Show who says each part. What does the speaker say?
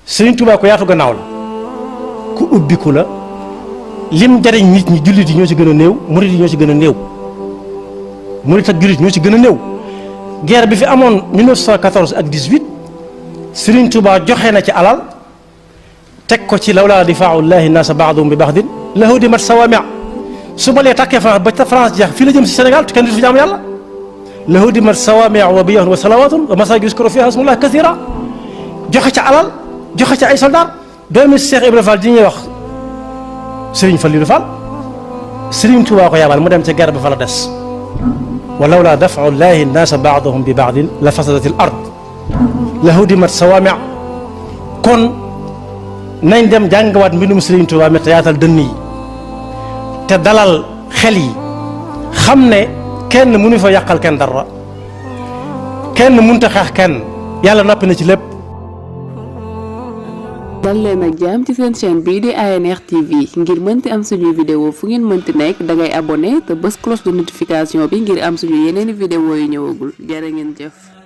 Speaker 1: Serigne Touba ko yaatu gannaaw la ku ubbiku la lim jariñ nit ñi jullit yi ñoo ci gën a néew murit yi ñoo ci gën a néew murit ak jullit ñoo ci gën a néew guerre bi fi amoon 1914 ak 18 Serigne Touba joxe na ci alal teg ko ci lawlaa difaa'ullaahi naasa ba'dahum bi ba'din lahuddimat sawaami' su ma lee tàkkee France ba France jeex fii la jëm si Sénégal kenn du fi jaamu yàlla lahuddimat sawaami' wa biya'un wa salawaatun wa masaajid yuzkaru fiihaa ismullaahi kasiiran joxe ca alal joxe ca ay soldats doomi Cheikh Ibrahima Fall di ñuy wax Serigne Fallilou Fall Serigne Touba ko yabal mu dem ca guerre ba fa la des wa lawlaa daf'ullaahi naasa ba'dahum bi ba'din la fasadatil ard lahuddimat sawaami' kon nañ dem jàngawaat mbindum Serigne Touba mi te yaatal dënn yi te dalal xel yi xam ne kenn mënu fa yàqal kenn dara kenn mënut a xeex kenn yàlla noppi na ci lépp.
Speaker 2: dal leen ak jàmm ci seen chaîne bii di ANR TV ngir mënti am suñuy vidéo fu ngeen mënti nekk dangay abonné te bës cloche de notification bi ngir am suñu yeneeni vidéo yu ñëwagul jërë ngeen jëf.